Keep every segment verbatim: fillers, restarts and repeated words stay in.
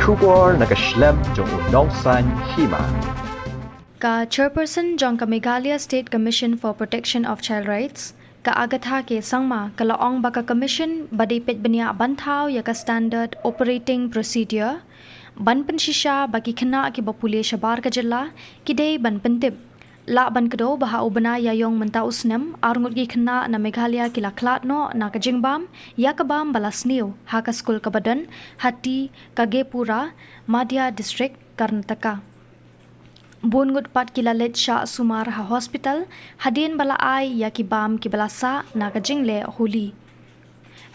Khubor na ka shlem jong u nongsaiñ hima. Ka Chairperson jong ka Meghalaya State Commission for Protection of Child Rights, ka Agatha K Sangma, ka la ong ba ka Commission ba dei peit bniah ban thaw ïa ka Standard Operating Procedure ban pynshisha ba ki khynnah kiba pule shabar ka jylla ki dei ban pyntip. Lah ban kdew ba ha u bnai Ïaïong mynta u snem, arngut ki khynnah na Meghalaya ki la khlad noh na ka jingbam ïa ka bam ba la sniew ha ka skul kaba don ha T Khagepura, Mandya District, Karnataka. Bun ngut pat ki la leit shah sumar ha hospital hadien ba la ai ïa ki bam kiba la sah na ka jingleh Holi.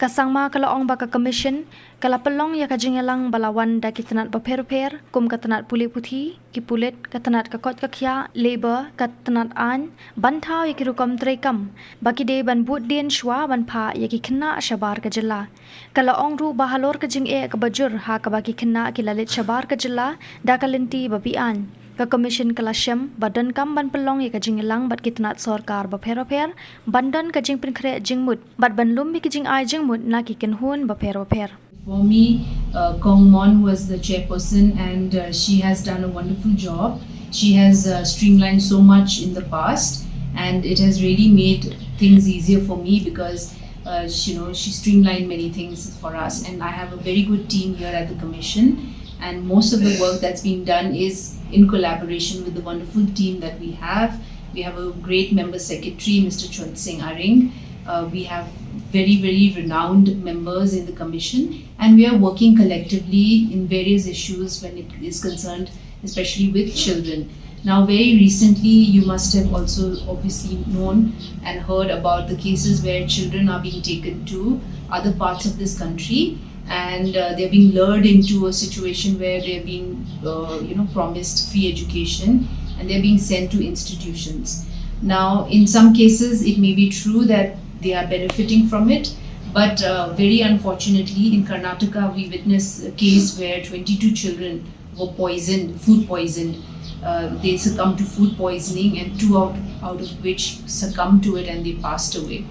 Ka Sangma ka la ong ba ka Commission ka la pynlong ïa ka jingïalang ba la wan da ki tnat bapher bapher, kum ka tnat pule puthi, ki pulit, ka tnat ka koit ka khiah, labour, ka tnat aiñ, ban thaw ïa ki rukom treikam ba ki dei ban bud dien shuwa ban phah ïa ki khynnah shabar ka jylla. Ka la ong ruh ba halor ka jingeh kaba jur ha kaba ki khynnah ki la leit shabar ka jylla da ka lynti ba be-aiñ, ka Commission ka la shem ba donkam ban pynlong ïa ka jingïalang bad ki tnat sorkar bapher bapher ban don ka jingpynkhreh jingmut bad ban lum ïa ki jingai jingmut na ki kynhun bapher bapher. For me, uh, Kong Mon was the chairperson, and uh, she has done a wonderful job. She has uh, streamlined so much in the past, and it has really made things easier for me because uh, she, you know, she streamlined many things for us. And I have a very good team here at the commission, and most of the work that's being done is in collaboration with the wonderful team that we have. We have a great member secretary, Mister Chwant Singh Aring. Uh, we have very, very renowned members in the commission, and we are working collectively in various issues when it is concerned, especially with children. Now, very recently, you must have also obviously known and heard about the cases where children are being taken to other parts of this country, and uh, they're being lured into a situation where they're being, uh, you know, promised free education, and they're being sent to institutions. Now, in some cases, it may be true that they are benefiting from it, but uh, very unfortunately, in Karnataka, we witnessed a case where twenty-two children were poisoned, food poisoned. Uh, they succumbed to food poisoning, and two out, out of which succumbed to it and they passed away.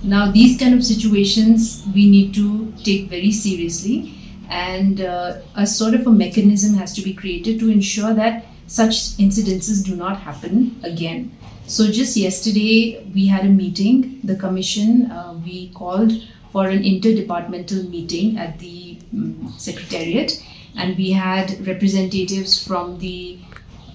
Now, these kind of situations we need to take very seriously, and uh, a sort of a mechanism has to be created to ensure that such incidences do not happen again. So, just yesterday, we had a meeting, the commission, uh, we called for an interdepartmental meeting at the um, secretariat, and we had representatives from the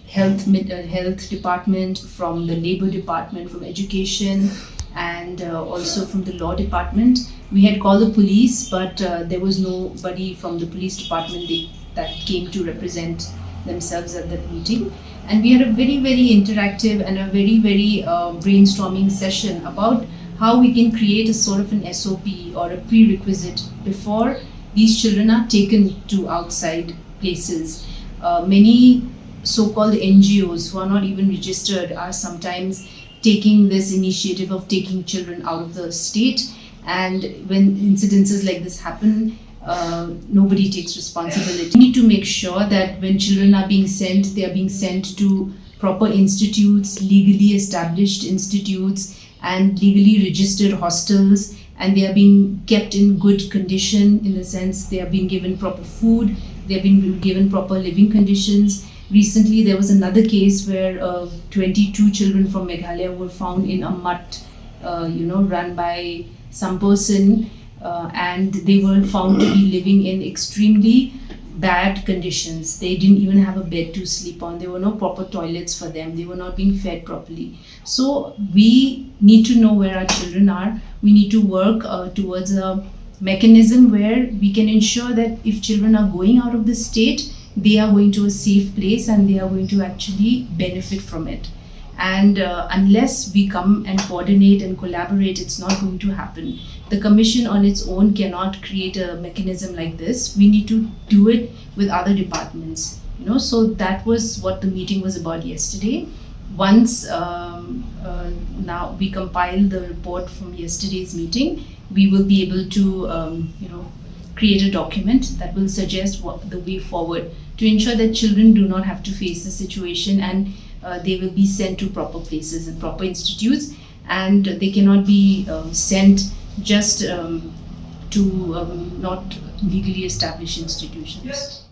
health uh, health department, from the labor department, from education, and uh, also from the law department. We had called the police, but uh, there was nobody from the police department they, that came to represent themselves at that meeting. And we had a very, very interactive and a very, very uh, brainstorming session about how we can create a sort of an S O P or a prerequisite before these children are taken to outside places. Uh, many so-called N G Os who are not even registered are sometimes taking this initiative of taking children out of the state. And when incidences like this happen, uh, nobody takes responsibility. We need to make sure that when children are being sent, they are being sent to proper institutes, legally established institutes, and legally registered hostels, and they are being kept in good condition, in the sense they are being given proper food, they are being given proper living conditions. Recently, there was another case where uh, twenty-two children from Meghalaya were found in a mutt, uh, you know, run by some person, uh, and they were found to be living in extremely bad conditions. They didn't even have a bed to sleep on. There were no proper toilets for them. They were not being fed properly. So we need to know where our children are. We need to work uh, towards a mechanism where we can ensure that if children are going out of the state, they are going to a safe place and they are going to actually benefit from it. And uh, unless we come and coordinate and collaborate, it's not going to happen. The commission on its own cannot create a mechanism like this. We need to do it with other departments. You know, so that was what the meeting was about yesterday. Once um, uh, now we compile the report from yesterday's meeting, we will be able to, um, you know, create a document that will suggest what the way forward to ensure that children do not have to face the situation and uh, they will be sent to proper places and proper institutes, and they cannot be uh, sent just um, to um, not legally established institutions.